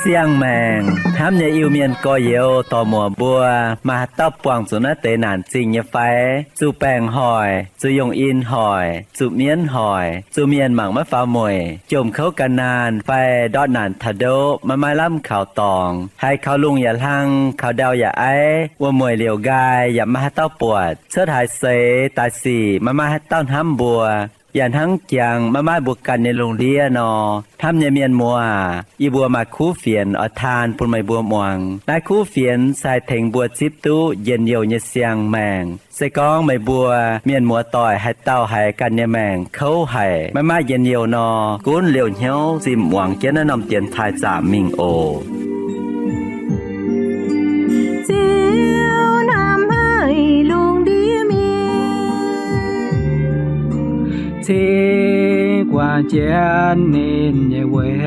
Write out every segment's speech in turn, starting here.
Siang-maengc hnamv nyei Iu-Mienh gorx-youz dorc-muoc mbuo, maaih haaix dauh buangh zuqc naaiv deix naanc zingh nyei fai? Zuqc baengc hoic, zuqc yongh in hoic, zuqc mienv hoic, zuqc mienh mangc maiv faaux mueic, jomc kouv gan naanh fai ndortv naanc taux ndoqv maiv maaih lamh kaux dorngx, haiz kaux lungh yaac hlang, kaux ndau yaac aiv, wuom-mueic liouc nqaai yaac maiv maaih haaix dauh buatc, cuotv haaix seix daaih sic maiv maaih haaix dauh hnamv mbuo, yaac hnangv jangx maiv maaih mbuo ganh nyei lungh ndiev nor. Hnamv nyei mienh muoz aac, yie mbuo maaih kuv fienx oix taan bun meih mbuo muangx. Naaiv kuv fienx se haih tengx mbuo zipv duqv njien-youh nyei siang-maengc. Se gorngv meih mbuo mienh muoz-doic haaix dauh haiz ganh nyei maengc kouv haic, maiv maaih njien-youh nor, gunv liouh hnyouv zinh muangx jienv naaiv norm dienx taaih zaamc mingh oc. Ziouv hnamv haic lungh ndiev mienh, cingx guangc jienv ninh nyei weic,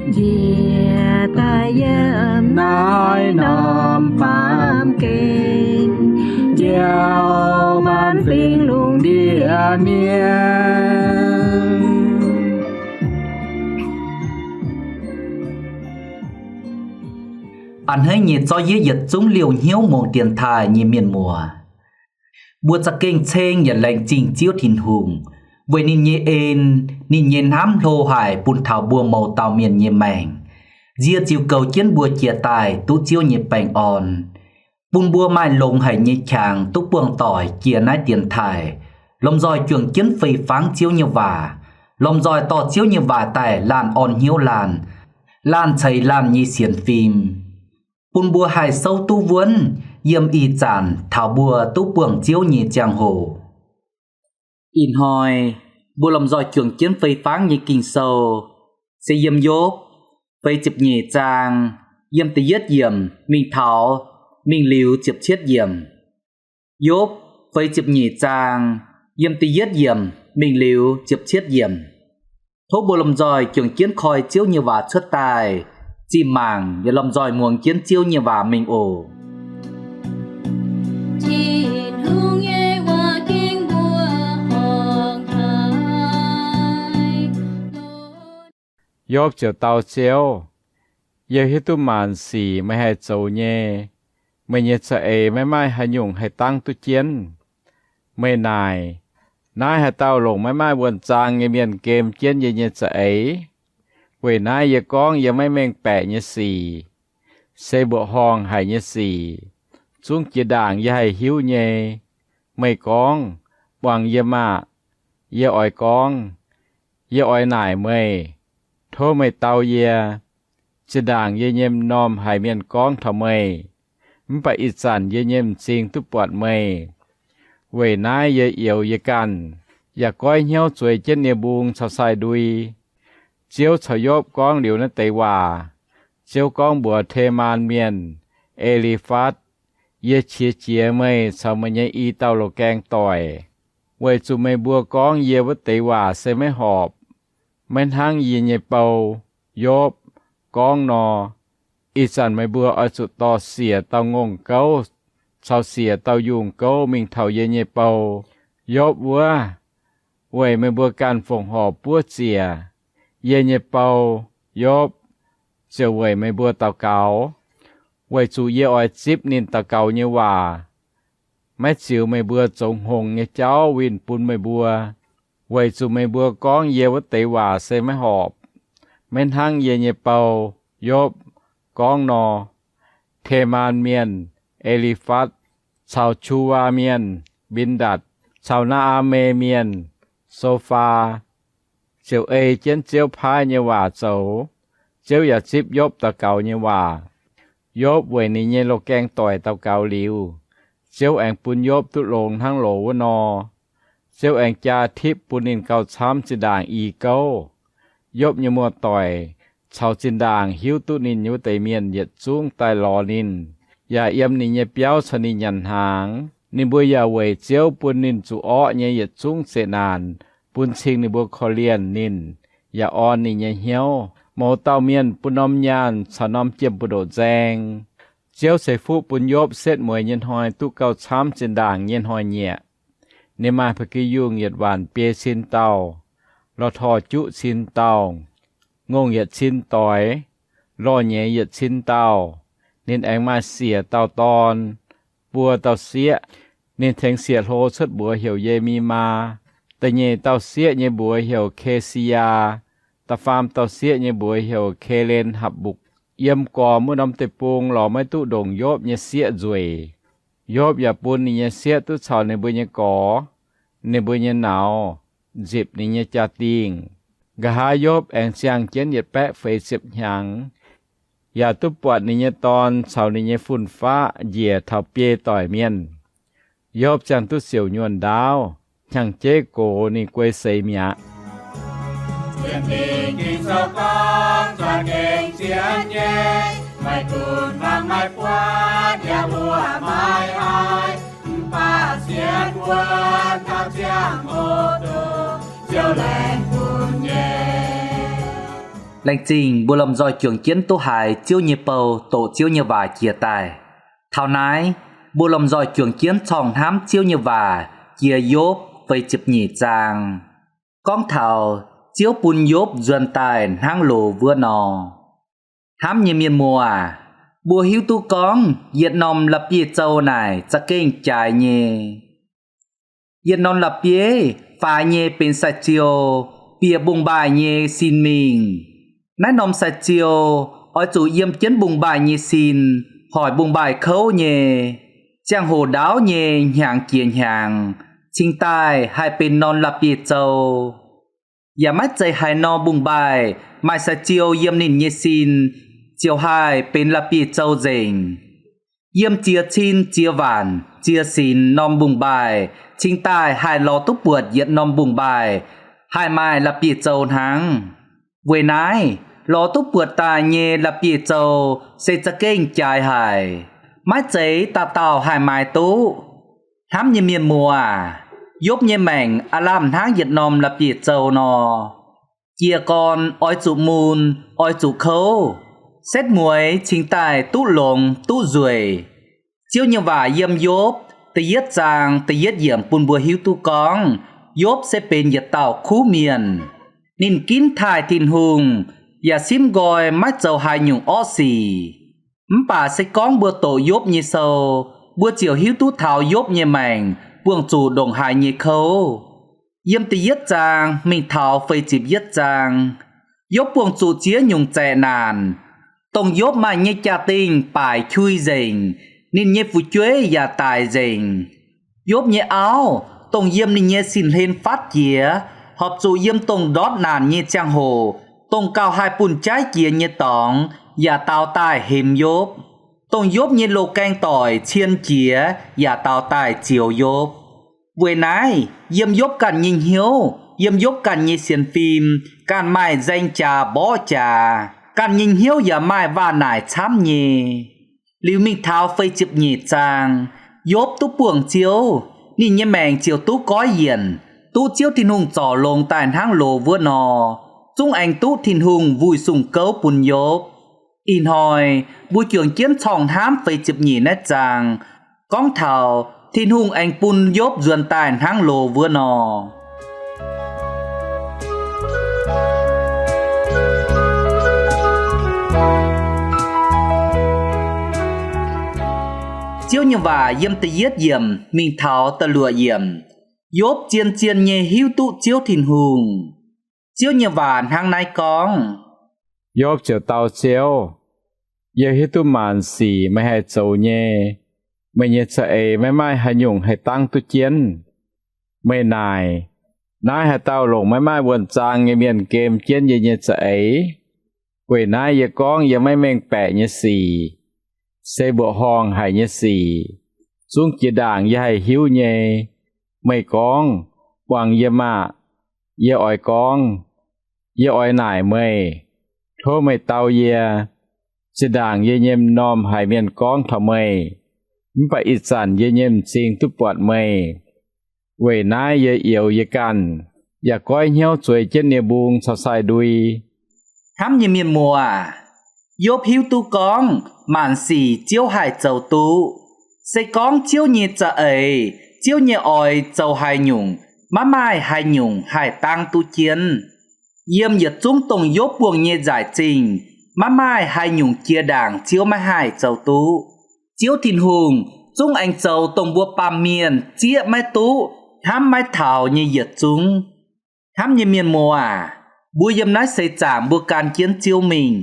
njiec daaih yiem naaiv norm baamh gen, njoux maanc fingx lungh ndiev mienh. A'hneiv nyei zorqv yie yietc zungv liouh hnyouv muangx dienx taaih nyei mienh muoz, mbuo za'gengh ceng yaac laengz zingh Ziouv Tin-Hungh weic ninh nyei en, ninh nyei hnamv hlo haic bun taux mbuo mouz dauh mienh nyei maengc. Nzie ziux goux jienv mbuo jiex daaih duqv Ziouv nyei baengh orn, bun mbuo maaih longx haic nyei qangx duqv buangh doic jiex naaiv dienx taaih, lomh nzoih juangc jienv fei fangv Ziouv nyei waac, lomh nzoih dorh Ziouv nyei waac daaih laanh orn hnyouv laanh, laanh ceix laanh nyei sienx fim, bun mbuo haih souv duqv wuonv yiem ih zanc taux mbuo duqv buangh Ziouv nyei ziangh hoc. Ih hnoi mbuo lomh nzoih juangc jienv fei fangv nyei Ging-Sou se yiem Yopv feix ziepc nyeic zaang, yiem da'yietv yiemc mingh taux mingh liuz ziepc cietv yiemc. Yopv feix ziepc nyeic zaang, yiem da'yietv yiemc mingh liuz ziepc cietv yiemc. Tov mbuo lomh nzoih juangc jienv koi Ziouv nyei waac cuotv daaih, zinh mangc yaac lomh nzoih muangx jienv Ziouv nyei waac mingh oc. Tin-Hungh nyei waac gengh mbuoqc horngh haic. Yopv ziouc dau Ziouv, Yie hiuv duqv maanc sic meih haih zoux nyei. Meih nyei za'eix maiv maaih haaix nyungc haih dangv duqv jienv. Meih naaic, Naaiv haaix dauh longc maiv maaih wuonh zaang nyei mienh gem jienv yie nyei za'eix? Weic naaiv yie gorngv yie maiv mengh baeqc nyei sic, se mbuoqc horngh haic nyei sic, zungv jiex ndaangc yie haih hiuv nyei. Meih gorngv, Buangh yie maah! Yie oix gorngv, Yie oix naaic meih. Tov meih dau yie. Zinh ndaangc yie nyei m'normh haic mienh gorngv taux meih, mv baac ih zanc yie nyei m'zing duqv buatc meih. Weic naaiv yie youx yie ganh, yaac goiv hnyouv zueiz jienv nie-mbung caux sai-ndui. Ziouv caux Yopv gorngv liuz naaiv deix waac, Ziouv gorngv mbuox Temaan Mienh, E^li^fatv, Yie qiex jiez meih caux meih nyei i dauh loz-gaeng doic, weic zuqc meih mbuo gorngv yie wuov deix waac se maiv horpc, maiv hnangv yie nyei bou, Yopv, gorngv nor. Ih zanc meih mbuo oix zuqc dorh siec dauh ngongh gouv caux siec dauh yungh gouv mingh taux yie nyei bou, Yopv wuov, weic meih mbuo ganh fongc horc buov ziec. Yie nyei bou, Yopv, ziouc weic meih mbuo daux gaux, weic zuqc yie oix zipv ninh daux gaux nyei waac, maiv ziux meih mbuo zoux hngongx nyei jauv winh bun meih mbuo, weic zuqc meih mbuo gorngv yie wuov deix waac se maiv horpc, maiv hnangv yie nyei bou, Yopv, gorngv nor. Temaan Mienh, E^li^fatv, caux Qu^waa Mienh, Mbin^ndatc, caux Naa^aa^me Mienh, So^faa, ziouc ei jienv Ziouv paaiv nyei waac zoux. Ziouv yaac zipv Yopv daux gaux nyei waac. Yopv weic ninh nyei loz-gaeng doic daux gaux liuz, Ziouv aengx bun Yopv duqv longx hnangv loz wuov nor. Ziouv aengx jaa tipv bun ninh gauh camv zinh ndaangc i gouv. Yopv nyei muoz-doic caux zinh ndaangc hiuv duqv ninh wuov deix mienh yietc zungv daaih lorz ninh, yaac yiem ninh nyei biauv caux ninh nyanc hnaangx. Ninh mbuo yaac weic Ziouv bun ninh zuqc orqv nyei yietc zungv zeqc naanc bun cing ninh mbuo korv-lienh ninh. yaac orn ninh nyei hnyouv. Mouz dauh mienh bun norm nyaanh caux norm jiem buoz-ndoqv nzaeng. Ziouv ceix fuqv bun Yopv setv mueiz nyei hnoi duqv gauh camv zinh ndaangc nyei hnoi-nyieqc. Ninh maaih ba'gi yungh yietc waanc biei cin dauh, lorh torh juqv cin dauh, ngongh yietc cin doix, lorh nyeiz yietc cin dauh. Ninh aengx maaih siec dauh dorn, buo dauh sieqv. Ninh tengx siec hlo cuotv mbuox heuc Ye^mi^maa. Da'nyeic dauh sieqv nyei mbuox heuc Ke^si^yaa. Da'faam dauh sieqv nyei mbuox heuc Ke^len Hapc^mbukc. Yiem gormx wuov norm deic-bung lorz maiv duqv ndongc Yopv nyei sieqv nzueic. Yopv yaac bun ninh nyei sieqv duqv caux ninh mbuo nyei gorx, ninh mbuo nyei nauz, nzipc ninh nyei jaa-dingh. Nqa'haav Yopv aengx ziangh jienv yietc baeqv feix ziepc hnyangx, yaac duqv buatc ninh nyei dorn caux ninh nyei fun-faqv njiec taux biei doic mienh. Yopv ziangh duqv siouc nyuonh ndaauv, hnyangx-jeiv gox ninh guei seix mi'aqv. Laengz zingh mbuo lomh nzoih juangc jienv duqv haiz Ziouv nyei bou doqc Ziouv nyei waac jiex daaih. Taux naaiv, mbuo lomh nzoih juangc jienv corngh hnamv Ziouv nyei waac jiex Yopv feix ziepc nyeic zaang. Gorngv taux Ziouv bun Yopv nzuonx daaih hnangv loz wuov nor. Hnamv nyei mienh muoz aac, mbuo hiuv duqv gorngv yietc norm la'bieiv-zou naaic za'gengh jaaix nyei. Yietc norm la'bieiv faix nyei benx sai-ziou, bieqc mbungv-mbaaih nyei sin mingh. Naaiv norm sai-ziou oix zuqc yiem jienv mbungv-mbaaih nyei sin, hoic mbungv-mbaaih kouv nyei. Ziangh hoc ndaauv nyei hnyangx jiex hnyangx, cingx daaih haih benx norm la'bieiv-zou. Yaac maiv zeiz haaix nor mbungv-mbaaih maaih sai-ziou yiem ninh nyei sin, ziouc haih benx la'bieiv-zou nzengc. Yiem ziex cin ziex waanc ziex sinx norm mbungv-mbaaih cingx daaih haih lorz duqv buatc yietc norm mbungv-mbaaih haih maaih la'bieiv-zou hnangv. Weic naaiv, lorz duqv buatc daaih nyei la'bieiv-zou se za'gengh jaaix haic. Maiv zeiz dauh dauh haih maaiz duqv. Hnamv nyei mienh muoz aac, Yopv nyei maengc aav lamh hnangv yietc norm la'bieiv-zou nor. Jiez gorn oix zuqc mun, oix zuqc kouv, setv mueiz cingx daaih duqv longx duqv nzueic. Ziouv nyei waac yiem Yopv da'yietv zaang da'yietv yiemc bun mbuo hiuv duqv gorngv Yopv se benx yietc dauh kuv mienh. Ninh ginv taaih Tin-Hungh, yaac simv nqoi maiv zoux haaix nyungc orqv sic. Mv baac se gorngv mbuo doqc Yopv nyei sou, mbuo ziouc hiuv duqv taux Yopv nyei maengc buangh zuqc ndongc haaix nyei kouv. Yiem da'yietv zaang mingh taux feix ziepc yietv zaang, Yopv buangh zuqc ziex nyungc zaeqc naanc. Dongh Yopv maaih nyei jaa-dingh baaic qui nzengc, ninh nyei fu'jueiv yaac daic nzengc. Yopv nyei auv, dongh yiem ninh nyei sin-hlen fatv jiex, horpc zuqc yiem dongh ndortv naanc nyei ziangh hoc, dongh gauh haih bun jaiv jiex nyei dorngx, yaac daaux daaih hemx Yopv. Dongh Yopv nyei loz-gaeng doic cien jiex yaac daaux daaih zioux Yopv. Weic naaiv, yiem Yopv ganh nyei hnyouv, yiem Yopv ganh nyei sienx fim, ganh maaih nzaeng jaax mborqv jaax, ganh nyei hnyouv yaac maaih waac-naaic camv nyei. Liuz mingh taux feix ziepc nyeic zaang, Yopv duqv buangh Ziouv, ninh nyei maengc ziouc duqv goiv yienc, duqv Ziouv Tin-Hungh zorc longx daaih hnangv loz wuov nor, zungv aengx duqv Tin-Hungh wuih sung gouv bun Yopv. Ih hnoi mbuo juangc jienv corngh hnamv feix ziepc nyeic naaiv zaang, gorngv taux Tin-Hungh aengx bun Yopv nzuonx daaih hnangv loz wuov nor. Ziouv nyei waac yiem da'yietv yiemc mingh taux da'luoqc yiemc. Yopv zien-zien nyei hiuv duqv Ziouv Tin-Hungh. Ziouv nyei waac hnangv naaiv gorngv, Yopv ziouc dau Ziouv, Yie hiuv duqv maanc sic meih haih zoux nyei. Meih nyei za'eix maiv maaih haaix nyungc haih dangv duqv jienv. Meih naaic, Naaiv haaix dauh longc maiv maaih wuonh zaang nyei mienh gem jienv yie nyei za'eix? Weic naaiv yie gorngv yie maiv mengh baeqc nyei sic, se mbuoqc horngh haic nyei sic, zungv jiex ndaangc yie haih hiuv nyei. Meih gorngv, Muangx yie maah! Yie oix gorngv, Yie oix naaic meih. Tov meih dau yie. Zinh ndaangc yie nyei m'normh haic mienh gorngv taux meih, mv baac ih zanc yie nyei m'zing duqv buatc meih. Weic naaiv yie youx yie ganh, yaac goiv hnyouv zueiz jienv nie-mbung caux sai-ndui. Hnamv nyei mienh muoz aac, Yopv hiuv duqv gorngv maanc sic Ziouv haih zoux duqv. Se gorngv Ziouv nyei za'eix, Ziouv nyei oix zoux haaix nyungc, maiv maaih haaix nyungc haih dangv duqv jienv. Yiem yietc zungv dongh Yopv buangh nyei nzaaih zingh, maiv maaih haaix nyungc jiex ndaangc Ziouv maiv haih zoux duqv. Ziouv Tin-Hungh zungv aengx zoux dongh mbuo baamh mienh zieqv maiv duqv, hnamv maiv taux nyei yietc zungv. Hnamv nyei mienh muoz aac, mbuo yiem naaiv seix zaangc mbuo gan jienv Ziouv mingh.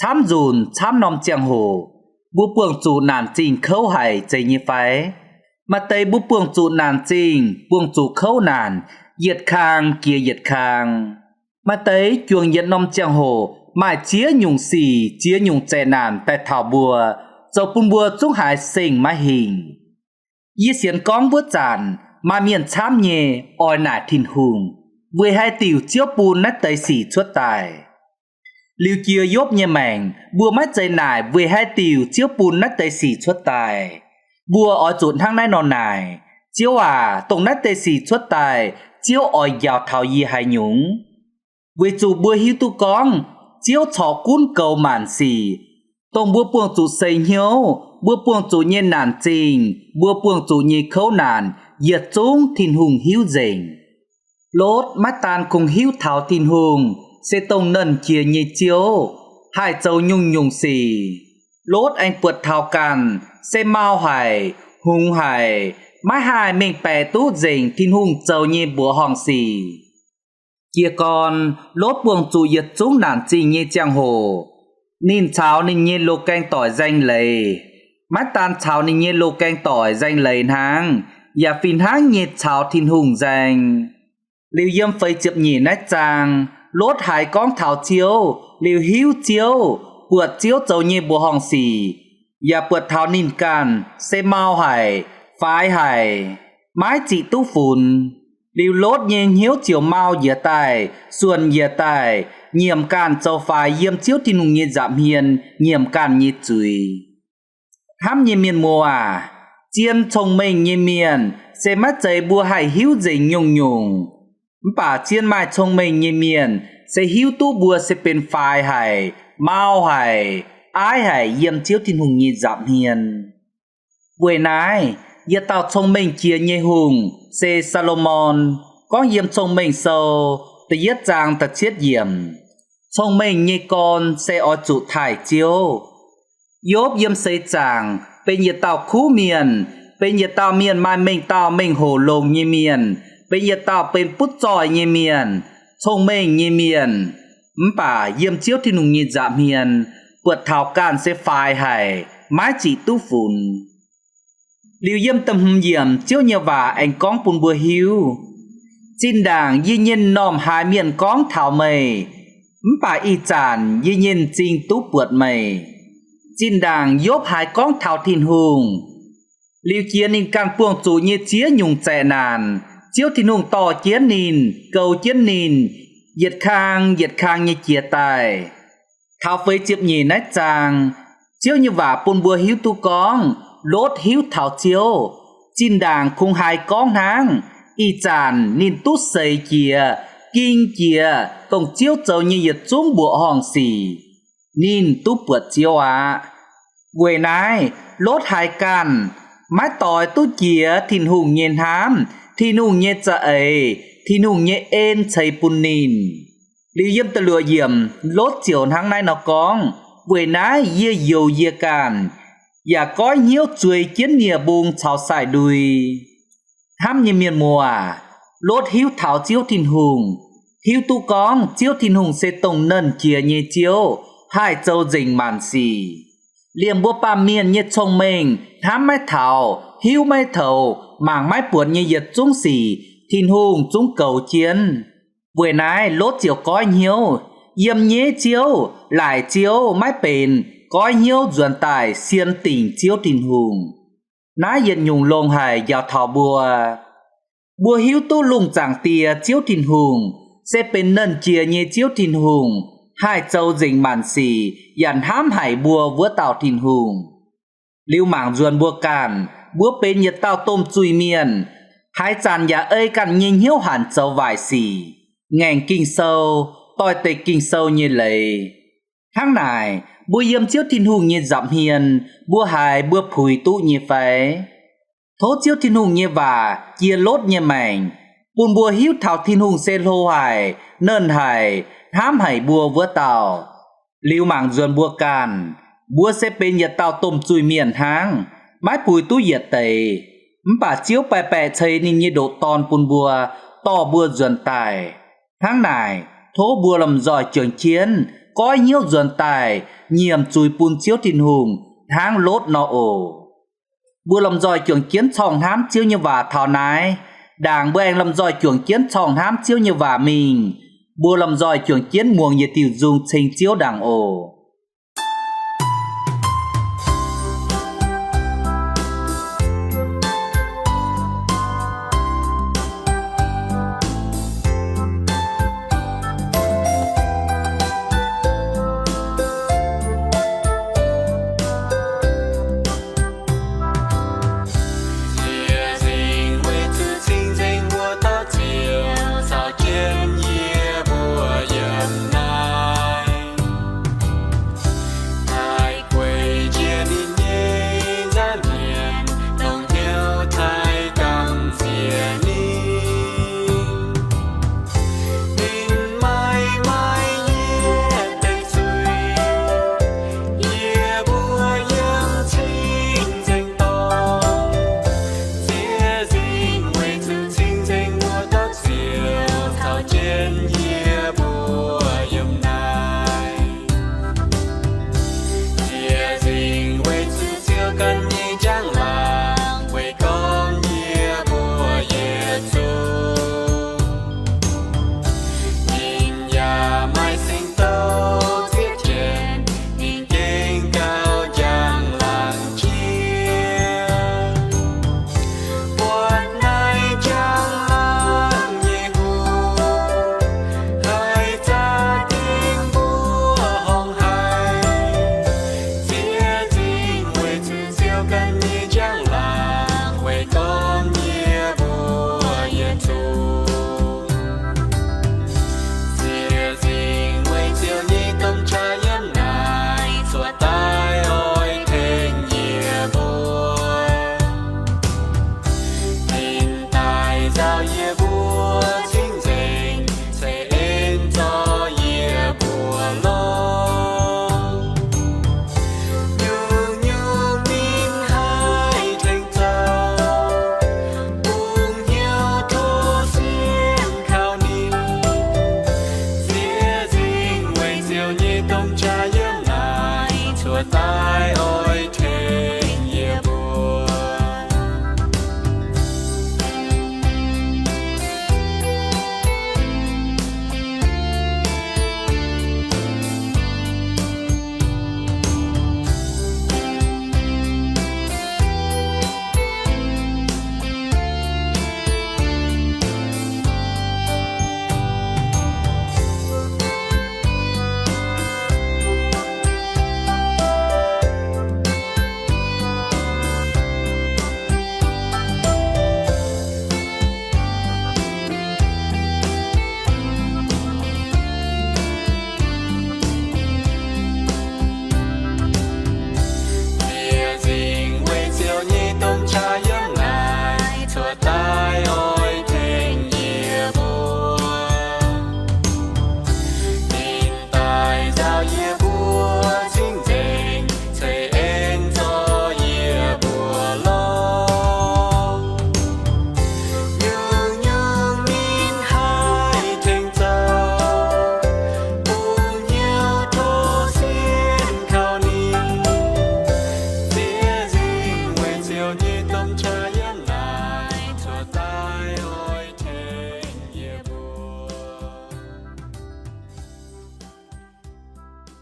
Camv nzunc camv norm ziangh hoc, mbuo buangh zuqc naanc zingh kouv haic zeiz nyei fai? Maaih deix mbuo buangh zuqc naanc zingh, buangh zuqc kouv naanc, yietc kang jiex yietc kang. Maaih deix juangc yietc norm ziangh hoc maaih ziex nyungc sic, ziex nyungc zeqc naanc daaih taux mbuo, zoux bun mbuo zungv haiz seng maiv hingh. Yie sienx gorngv wuov zanc maaih mienh camv nyei oix naaic Tin-Hungh weic haaix diuc Ziouv bun naaiv deix sic cuotv daaih. Liuz jiex Yopv nyei maengc, mbuo maiv zeiz naaic weic haaix diuc Ziouv bun naaiv deix sic cuotv daaih. Mbuo oix zuqc hnangv naaiv nor naaic, Ziouv aac, dongh naaiv deix sic cuotv daaih, Ziouv oix njaaux taux yie haaix nyungc? Weic zuqc mbuo hiuv duqv gorngv Ziouv corc gunv goux maanc sic. Dongh mbuo buangh zuqc seix hnyouv, mbuo buangh zuqc nyei naanc zingh, mbuo buangh zuqc nyei kouv naanc, yietc zungv Tin-Hungh hiuv nzengc. Lotv maiv daan kungx hiuv taux Tin-Hungh se dongh Nernh Jiex nyei Ziouv, haih zoux nyungc-nyungc sic. Lotv aengx buatc taux ganh se mau haic, hngongx haic, maiv haih mengh baeqc duqv nzengc Tin-Hungh zoux nyei mbuoqc horngh sic. Jiez gorn Lotv buangh zuqc yietc zungv naanc zingh nyei ziangh hoc, ninh caux ninh nyei loz-gaeng doic nzaeng leiz. Maiv daan caux ninh nyei loz-gaeng doic nzaeng leiz hnangv, yaac fih hnangv nyei caux Tin-Hungh nzaeng. Liuz yiem feix ziepc nyeic naaiv zaang, Lotv haiz gorngv taux Ziouv, liuz hiuv Ziouv, buatc Ziouv zoux nyei mbuoqc horngh sic, yaac buatc taux ninh ganh se mau haic, faix haic, maiv ziqc duqv funx. Liuz Lotv nyei hnyouv ziouc mau njiec daaih, suonc njiec daaih, nyiemc ganh zoux faix yiem Ziouv Tin-Hungh nyei nza'hmien, nyiemc ganh nyei zuiz. Hnamv nyei mienh muoz aac, zien cong-mengh nyei mienh se maiv zeiz mbuo haih hiuv nzengc nyungc-nyungc. Mv baac zien maaih cong-mengh nyei mienh se hiuv duqv mbuo se benx faix haic, mau haic, aiv haic yiem Ziouv Tin-Hungh nyei nza'hmien. Weic naaiv, yietc dauh cong-mengh jiex nyei hungh se Saa^lo^morn gorngv yiem Cong-Mengh Sou da'yietv zaang da'cietv yiemc, cong-mengh nyei gorn se oix zuqc taaih Ziouv. Yopv yiem seix zaangc benx yietc dauh kuv mienh, benx yietc dauh mienh maaih mengh dauh mengh hoc longx nyei mienh, benx yietc dauh benx butv zoih nyei mienh, cong-mengh nyei mienh. Mv baac yiem Ziouv Tin-Hungh nyei nza'hmien, buatc taux ganh se faix haic, maiv ziqc duqv funx. Liuz yiem da'hmz yiemc Ziouv nyei waac aengx gorngv bun mbuo hiuv, zinh ndaangc yie nyei m'normh haaix mienh gorngv taux meih, mv baac ih zanc yie nyei m'zing duqv buatc meih. Zinh ndaangc Yopv haiz gorngv taux Tin-Hungh, liuz jiex ninh ganh buangh zuqc nyei ziex nyungc zaeqc naanc, Ziouv Tin-Hungh dorh jienv ninh, goux jienv ninh, yietc kang yietc kang nyei jiex daaih. Taux feix ziepc nyeic naaiv zaang, Ziouv nyei waac bun mbuo hiuv duqv gorngv Lotv hiuv taux Ziouv, zinh ndaangc kungx haiz gorngv hnangv. Ih zanc ninh duqv seix jiex, ging jiex dongh Ziouv zoux nyei yietc zungv mbuoqc horngh sic, ninh duqv buatc Ziouv aqv. Weic naaiv, Lotv haiz ganh maiv doix duqv jiex Tin-Hungh nyei hnamv, Tin-Hungh nyei za'eix, Tin-Hungh nyei en ceix bun ninh. Liuz yiem da'luoqc yiemc Lotv ziouc hnangv naaiv nor gorngv, Weic naaiv yie youx yie ganh, yaac goiv hnyouv zueiz jienv nie-mbung caux sai-ndui. Hnamv nyei mienh muoz aac, Lotv hiuv taux Ziouv Tin-Hungh, hiuv duqv gorngv Ziouv Tin-Hungh se dongh Nernh Jiex nyei Ziouv, haih zoux nzengc maanc sic. Liemh mbuo baamh mienh nyei cong-mengh hnamv maiv taux, hiuv maiv toux, mangc maiv buonc nyei yietc zungv sic, Tin-Hungh zungv goux jienv. Weic naaiv Lotv ziouc goiv hnyouv, yiem nyeiv Ziouv, laaic Ziouv maiv benx, goiv hnyouv nzuonx daaih sien dingc Ziouv Tin-Hungh. Naaiv yietc nyungc longx haic njaaux taux mbuo. Mbuo hiuv duqv lungh zaangc Die Ziouv Tin-Hungh se benx Nernh Jiex nyei Ziouv Tin-Hungh, haih zoux nzengc maanc sic yaac hnamv haic mbuo wuov dauh Tin-Hungh. Liuz mangc nzuonx mbuo ganh, mbuo benx yietc dauh domh zuiz-mienh, haaix zanc yaac ei ganh nyei hnyouv hanc zoux waaic sic, ngaengc Ging-Sou, doix-dekc Ging-Sou nyei leiz. Hnangv naaic, mbuo yiem Ziouv Tin-Hungh nyei nza'hmien mbuo haiz mbuo puix duqv nyei fai? Tov Ziouv Tin-Hungh nyei waac jiex Lotv nyei maengc, bun mbuo hiuv taux Tin-Hungh se hlo haic, nernh haic, hnamv haic mbuo wuov dauh. Liuz mangc nzuonx mbuo ganh, mbuo se benx yietc dauh domh zuiz-mienh hnangv, maiv puix duqv yietc deix. Mv baac Ziouv baeqc-baeqc ceix ninh nyei ndoqc Dorn bun mbuo, dorh mbuo nzuonx daaih. Hnangv naaic, tov mbuo lomh nzoih juangc jienv goiv hnyouv nzuonx daaih nyiemc zuiz bun Ziouv Tin-Hungh hnangv Lotv nor oc. Mbuo lomh nzoih juangc jienv corngh hnamv Ziouv nyei waac taux naaiv. Ndaangc mbuo aengx lomh nzoih juangc jienv corngh hnamv Ziouv nyei waac mingh, mbuo lomh nzoih juangc jienv muangx yietc diuh nzung ceng Ziouv ndaangc oc. Ziec nzingh weic zuqc cing-nzengc mbuo doqc ziouc caux jienv yie mbuo yiem naaiv. Taaih gueic jiex ninh nyei nza'hmien, dongh hnyouv taaih gamh nziex ninh. Ninh maiv maaih yietc deix zuiz, yie mbuo yiem cing-nzengc dorngx. Ziec nzingh weic zuqc cing-nzengc mbuo doqc ziouc caux jienv yie mbuo yiem naaiv. Ziec nzingh weic zuqc Ziouv ganh nyei njang-laangc weic gorngv yie mbuo yietc zungv. Ninh yaac maaih singx douh zieqv jienv, ninh gengh gauh njang-laangc jiex. Buatc naaiv njang-laangc nyei hungh, haih za'gengh mbuoqc horngh haic. Ziec nzingh weic zuqc Ziouv ganh nyei njang-laangc weic gorngv yie mbuo yietc zungv. Ziec nzingh weic Ziouv nyei domh qaqv yiem naaic cuotv daaih oix tengx yie mbuo. Ninh daaih nzauh yie mbuo cing-nzengc, ceix en zorc yie mbuo longx. Nyungc-nyungc ninh haih tengx zoux, bungx hnyouv tov sienx kaux ninh. Ziec nzingh weic Ziouv nyei domh qaqv yiem naaic cuotv daaih oix tengx yie mbuo. Ziec nzingh weic Ziouv nyei domh qaqv yiem naaic cuotv daaih oix tengx yie mbuo. Ninh daaih nzauh yie mbuo cing-nzengc, ceix en zorc yie mbuo longx. Nyungc-nyungc ninh haih tengx zoux, bungx hnyouv tov sienx kaux ninh. Ziec nzingh weic Ziouv nyei domh qaqv yiem naaic cuotv daaih oix tengx yie mbuo.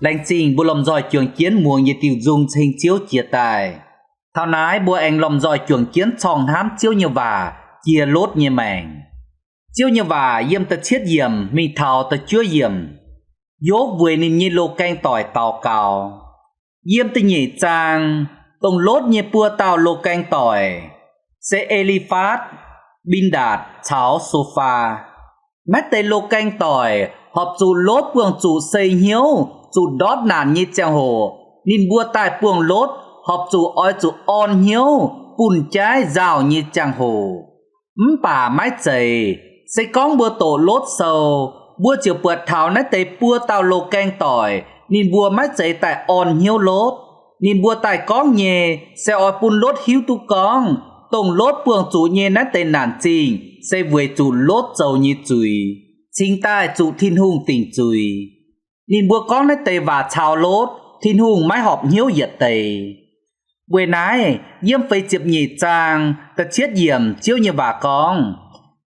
Laengz zingh mbuo lomh nzoih juangc jienv muangx yietc diuh nzung ceng Ziouv jiex daaih. Taux naaiv mbuo aengx lomh nzoih juangc jienv corngh hnamv Ziouv nyei waac jiex Lotv nyei maengc. Ziouv nyei waac yiem da'cietv yiemc mingh taux da'juov yiemc. Yopv weic ninh nyei loz-gaeng doic daux gaux. Yiem da'nyeic zaang, dongh Lotv nyei buo dauh loz-gaeng doic, se E^li^fatv, Bin^ndaatc caux So^faa. Naaiv deix loz-gaeng doic horpc zuqc Lotv buangh zuqc sei hnyouv, zuqc ndortv naanc nyei ziangh hoc, ninh mbuo daaih buangh Lotv horpc zuqc oix zuqc orn hnyouv bunh jaiv nzauh nyei ziangh hoc. Mv baac maiv zeiz. Se gorngv mbuo doqc Lotv sou, mbuo ziouc buatc taux naaiv deix buo dauh loz-gaeng doic ninh mbuo maiv zeiz daaih orn hnyouv Lotv. Ninh mbuo daaih gorngv nyei se oix bun Lotv hiuv duqv gorngv dongh Lotv buangh zuqc nyei naaiv deix naanc zingh se weic zuqc Lotv zoux nyei zuiz cingx daaih zuqc Tin-Hungh dingc zuiz. Ninh mbuo gorngv naaiv deix waac caux Lotv, Tin-Hungh maiv horpc hnyouv yietc deix. Weic naaiv, yiem feix ziepc nyeic zaang da'cietv yiemc Ziouv nyei waac gorngv,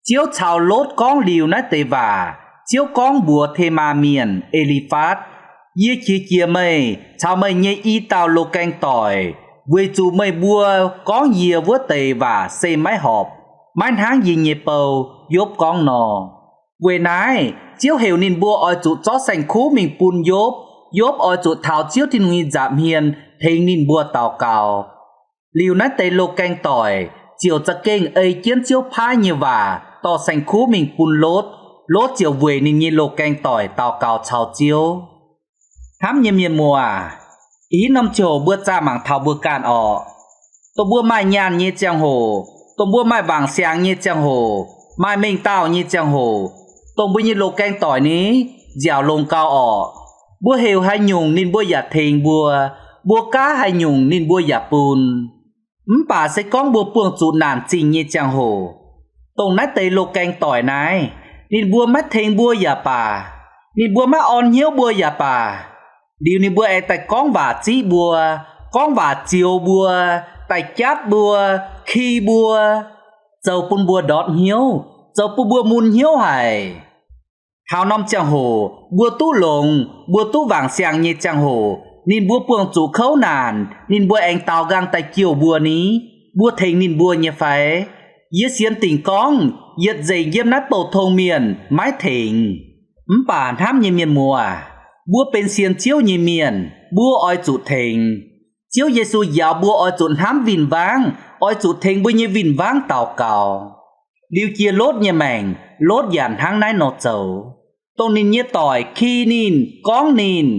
Ziouv caux Lotv gorngv liuz naaiv deix waac, Ziouv gorngv mbuox Temaa Mienh, E^li^fatv, Yie qiex jiez meih caux meih nyei i dauh loz-gaeng doic, weic zuqc meih mbuo gorngv yie wuov deix waac se maiv horpc, maiv hnangv yie nyei bou, Yopv gorngv nor. Weic naaiv, Ziouv heuc ninh mbuo oix zuqc zorqv saeng-kuv mingh bun Yopv. Yopv oix zuqc taux Ziouv Tin-Hungh nyei nza'hmien tengx ninh mbuo daux gaux. Liuz naaiv deix loz-gaeng doic ziouc za'gengh ei jienv Ziouv paaiv nyei waac dorh saeng-kuv mingh bun Lotv. Lotv ziouc weic ninh nyei loz-gaeng doic daux gaux caux Ziouv. Hnamv nyei mienh muoz, ih norm ziouc mbuo zaah mangc taux mbuo ganh orqc. Dongh mbuo maaih nyaanh nyei ziangh hoc, dongh mbuo maaih wangc siangx nyei ziangh hoc, maaih mengh dauh nyei ziangh hoc, dongh mbuo nyei loz-gaeng doic ni nziaauc longx gau orqc. Mbuo heuc haaix nyungc ninh mbuo yaac tengx mbuo, mbuo gaav haaix nyungc ninh mbuo yaac bun. Mv baac se gorngv mbuo buangh zuqc naanc zingh nyei ziangh hoc, dongh naaiv deix loz-gaeng doic naaiv, ninh mbuo maiv tengx mbuo yaac baac, ninh mbuo maiv orn hnyouv mbuo yaac baac, liuz ninh mbuo aengx daaih gorngv waac ziqv mbuo, gorngv waac zioux mbuo, daaih japv mbuo, ki mbuo, zoux bun mbuo ndortv hnyouv, zoux bun mbuo mun hnyouv haic. Taux norm ziangh hoc mbuo duqv longx, mbuo duqv wangc siangx nyei ziangh hoc, ninh mbuo buangh zuqc kouv naanc, ninh mbuo aengx daaux nqaang daaih jouh mbuo ni? Mbuo tengx ninh mbuo nyei fai? Yie sienx dingc gorngv yietc nzengc yiem naaiv bouh tong mienh maiv tengx. Mv baac hnamv nyei mienh muoz, mbuo benx sienx Ziouv nyei mienh, mbuo oix zuqc tengx. Ziouv Yesu njaaux mbuo oix zuqc hnamv win-wangv, oix zuqc tengx mbuo nyei win-wangv daux gaux. Liuz jiex Lotv nyei maengc, Lotv yaac hnangv naaiv nor zoux. Dongh ninh nyei doic ki ninh, gorngv ninh.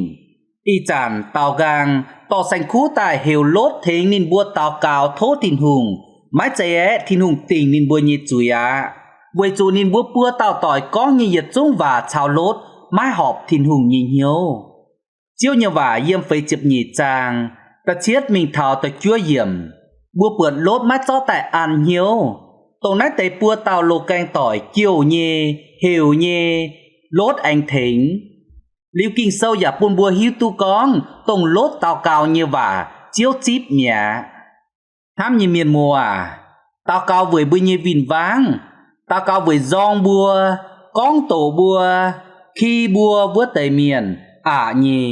Ih zanc daaux nqaang dorh saeng-kuv daaih heuc Lotv tengx ninh mbuo daux gaux tov Tin-Hungh, maiv zeiz aeqv, Tin-Hungh dingc ninh mbuo nyei zuiz aqv, weic zuqc ninh mbuo buo dauh doic gorngv nyei yietc zungv waac caux Lotv maiv horpc Tin-Hungh nyei hnyouv. Ziouv nyei waac yiem feix ziepc nyeic zaang da'cietv mingh taux da'juov yiemc, mbuo buatc Lotv maiv zorqv daaih an hnyouv. Dongh naaiv deix buo dauh loz-gaeng doic jouh nyei, heuc nyei, Lotv aengx tengx. Liuz Ging-Sou yaac bun mbuo hiuv duqv gorngv dongh Lotv daux gaux nyei waac Ziouv zipv mi'aqv. Hnamv nyei mienh muoz aac, daux gaux weic mbuo nyei win-wangv, daux gaux weic nzorng mbuo, gorngv doqc mbuo, ki mbuo wuov deix mienh aqc nyei.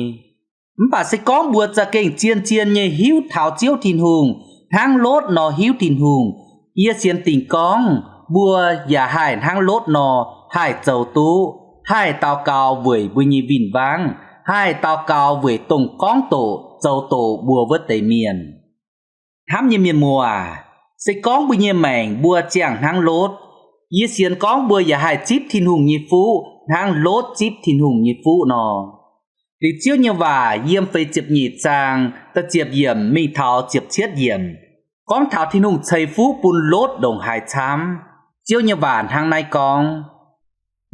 Mv baac se gorngv mbuo za'gengh zien-zien nyei hiuv taux Ziouv Tin-Hungh hnangv Lotv nor hiuv Tin-Hungh, yie sienx dingc gorngv mbuo yaac haih hnangv Lotv nor haih zoux duqv, haih daux gaux weic mbuo nyei win-wangv, haih daux gaux weic dongh gorngv doqc zoux doqc mbuo wuov deix mienh. Hnamv nyei mienh muoz aac, se gorngv mbuo nyei maengc mbuo ziangh hnangv Lotv, yie sienx gorngv mbuo yaac haih zipv Tin-Hungh nyei fuqv hnangv Lotv zipv Tin-Hungh nyei fuqv nor. Liuz Ziouv nyei waac yiem feix ziepc nyeic zaang da'ziepc yiemc mingh taux ziepc cietv yiemc gorngv taux Tin-Hungh ceix fuqv bun Lotv ndongc haaix camv. Ziouv nyei waac hnangv naaiv gorngv,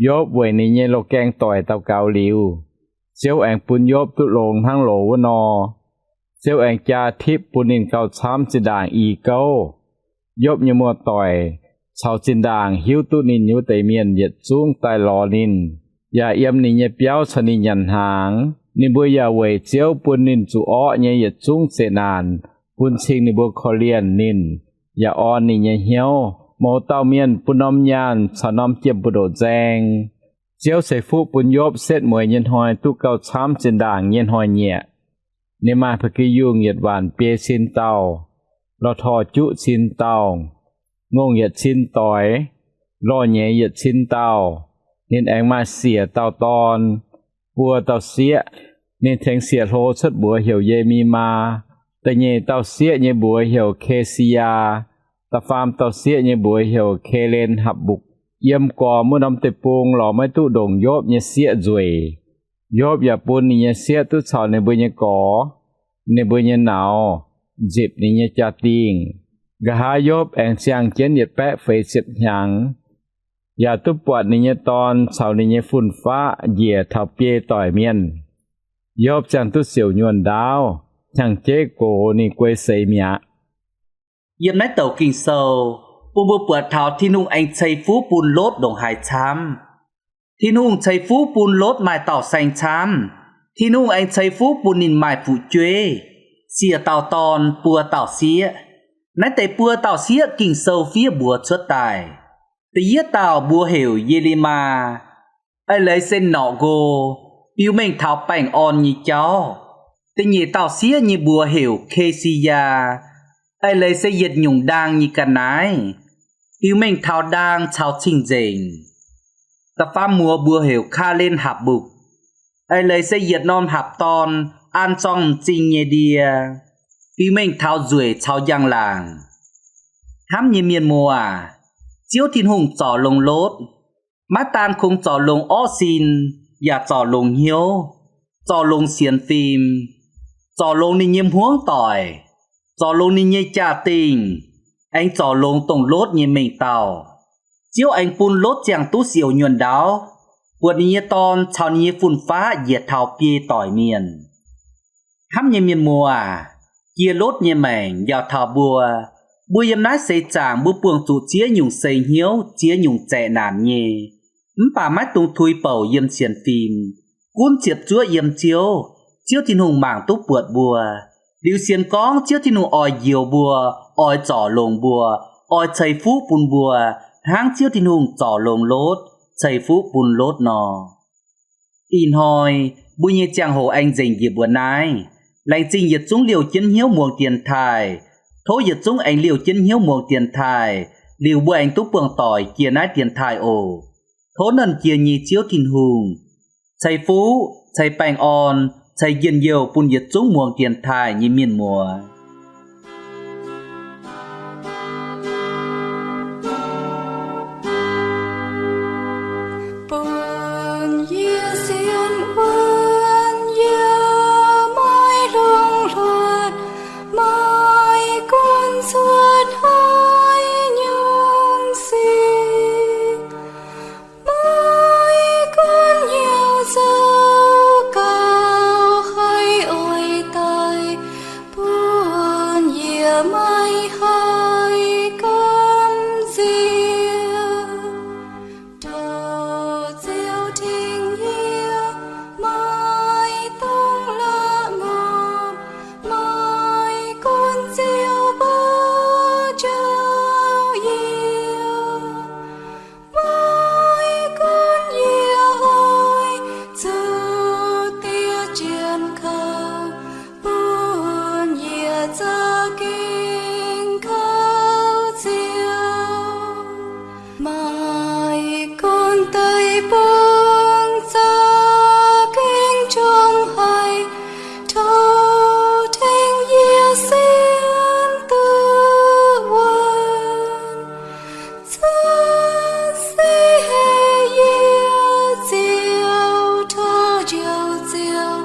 Yopv weic ninh nyei loz-gaeng doic daux gaux liuz, Ziouv aengx bun Yopv duqv longx hnangv loz wuov nor. Ziouv aengx jaa tipv bun ninh gauh camv zinh ndaangc i gouv. Yopv nyei muoz-doic caux zinh ndaangc hiuv duqv ninh wuov deix mienh yietc zungv daaih lorz ninh, yaac yiem ninh nyei biauv caux ninh nyanc hnaangx. Ninh mbuo yaac weic Ziouv bun ninh zuqc orqv nyei yietc zungv zeqc naanc bun cing ninh mbuo korv-lienh ninh, yaac orn ninh nyei hnyouv. Mouz dauh mienh bun norm nyaanh caux norm jiem mbu'ndoqc nzaeng. Ziouv ceix fuqv bun Yopv setv mueiz nyei hnoi duqv gauh camv zinh ndaangc nyei hnoi-nyieqc. Ninh maaih ba'gi yungh yietc waanc biei cin dauh, lorh torh juqv cin dauh, ngongh yietc cin doix, lorh nyeiz yietc cin dauh. Ninh aengx maaih siec dauh dorn, buo dauh sieqv. Ninh tengx siec hlo cuotv mbuox heuc Ye^mi^maa. Da'nyeic dauh sieqv nyei mbuox heuc Ke^si^yaa. Da'faam dauh sieqv nyei mbuox heuc Kalen Hapc-mbukc. Yiem gorx wuov norm deic-bung lorz maiv duqv ndongc Yopv nyei sieqv nzueic. Yopv yaac bun ninh nyei sieqv duqv caux ninh mbuo nyei gorx, ninh mbuo nyei nauz, nzipc ninh nyei jaa-dingh. Nqa'haav Yopv aengx siang jienv yietc baeqv feix ziepc hnyangx, yaac duqv buatc ninh nyei dorn caux ninh nyei fun-faqv njiec taux biei doic mienh. Yopv ziangh duqv siouc nyuonh ndaauv, hnyangx-jeiv gox ninh guei seix mi'aqv. Yiem naaiv douc Ging-Sou bun mbuo buatc taux Tin-Hungh aengx ceix fuqv bun Lotv ndongc haaix camv. Tin-Hungh ceix fuqv bun Lotv maaih dauh saeng camv. Tin-Hungh aengx ceix fuqv bun ninh maaih fu'jueiv, siec dauh dorn, buo dauh sieqv. Naaiv deix buo dauh sieqv Ging-Sou fiev mbuox cuotv daaih. Da'yietv dauh mbuox heuc Ye^li^maa, eix leiz se norqc nqo, biux mengh taux baengh orn nyei jauv. Da'nyeic dauh sieqv nyei mbuox heuc Ke^si^yaa, eix leiz se yietc nyungc ndaang nyei ga'naaiv, biux mengh taux ndaang caux cing-nzengc. Da'faam muoz mbuox heuc Kalen Hapc-mbukc, eix leiz se yietc norm hapc dorn an zorng m'zing nyei ndie, biux mengh taux nzueic caux njang-laangc. Hnamv nyei mienh muoz aac, Ziouv Tin-Hungh zorc longx Lotv, maiv daan kungx zorc longx orqv sin, yaac zorc longx hnyouv, zorc longx sienx fim, zorc longx ninh nyei hmuangv doic, zorc longx ninh nyei jaa-dingh, aengx zorc longx dongh Lotv nyei mengh dauh. Ziouv aengx bun Lotv ziangh duqv siouc nyuonh ndaauv, buatc ninh nyei dorn caux ninh nyei fun-faqv njiec taux biei doic mienh. Hnamv nyei mienh muoz aac, jiex Lotv nyei maengc njaaux taux mbuo. Mbuo yiem naaiv seix zaangc mbuo buangh zuqc ziex nyungc seix hnyouv, ziex nyungc zaeqc naanc nyei. Mv baac maiv dungx tuix bouc yiem sienx fim, gunv ziepc zuoqv yiem Ziouv. Ziouv Tin-Hungh mangc duqv buatc mbuo. Liuz sienx gorngv Ziouv Tin-Hungh oix njoux mbuo, oix zorc longx mbuo, oix ceix fuqv bun mbuo, hnangv Ziouv Tin-Hungh zorc longx Lotv, ceix fuqv bun Lotv nor. Ih hnoi mbuo nyei ziangh hoc aengx nzengc njiec mbuo naaiv. Laengz zingh yietc zungv liouh jienv hnyouv muangx dienx taaih. Tov yietc zungv aengx liouh jienv hnyouv muangx dienx taaih, liuz mbuo aengx duqv buangh doic jiex naaiv dienx taaih oc. Tov Nernh Jiex nyei Ziouv Tin-Hungh ceix fuqv, ceix baengh orn, ceix njien-youh bun yietc zungv muangx dienx taaih nyei mienh muoz. Bun yie sienx wuonv yie maiv hlongx hluoqc, maiv gunv cuotv haaix nyungc sic. Maiv gunv hnyouv zoux gaux haiz oix daic, bun yie maiv haih gamh nziex. Tov Ziouv tengx yie, maiv dungx la'maah ngorpc, maiv gunv Ziouv mbuo njoux yie. Maiv gunv yie oix zuqc diev jienv kouv, bun yie za'gengh kouv Ziouv. Maiv gunv deic-bung za'gengh njongc haic, tov tengx yie sienx duqv wuonv. Cuotv seix haic yie Ziouv, tov njoux Ziouv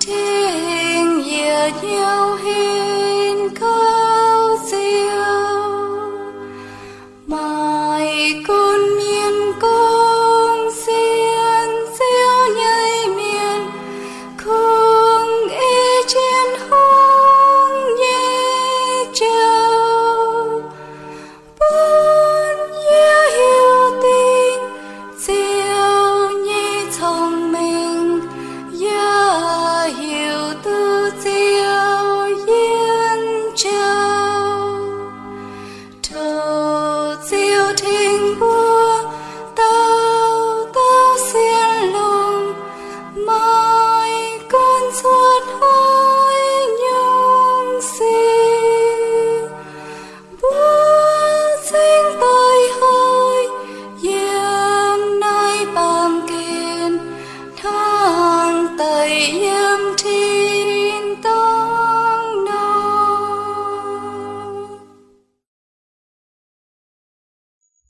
tengx yie hnyouv hec.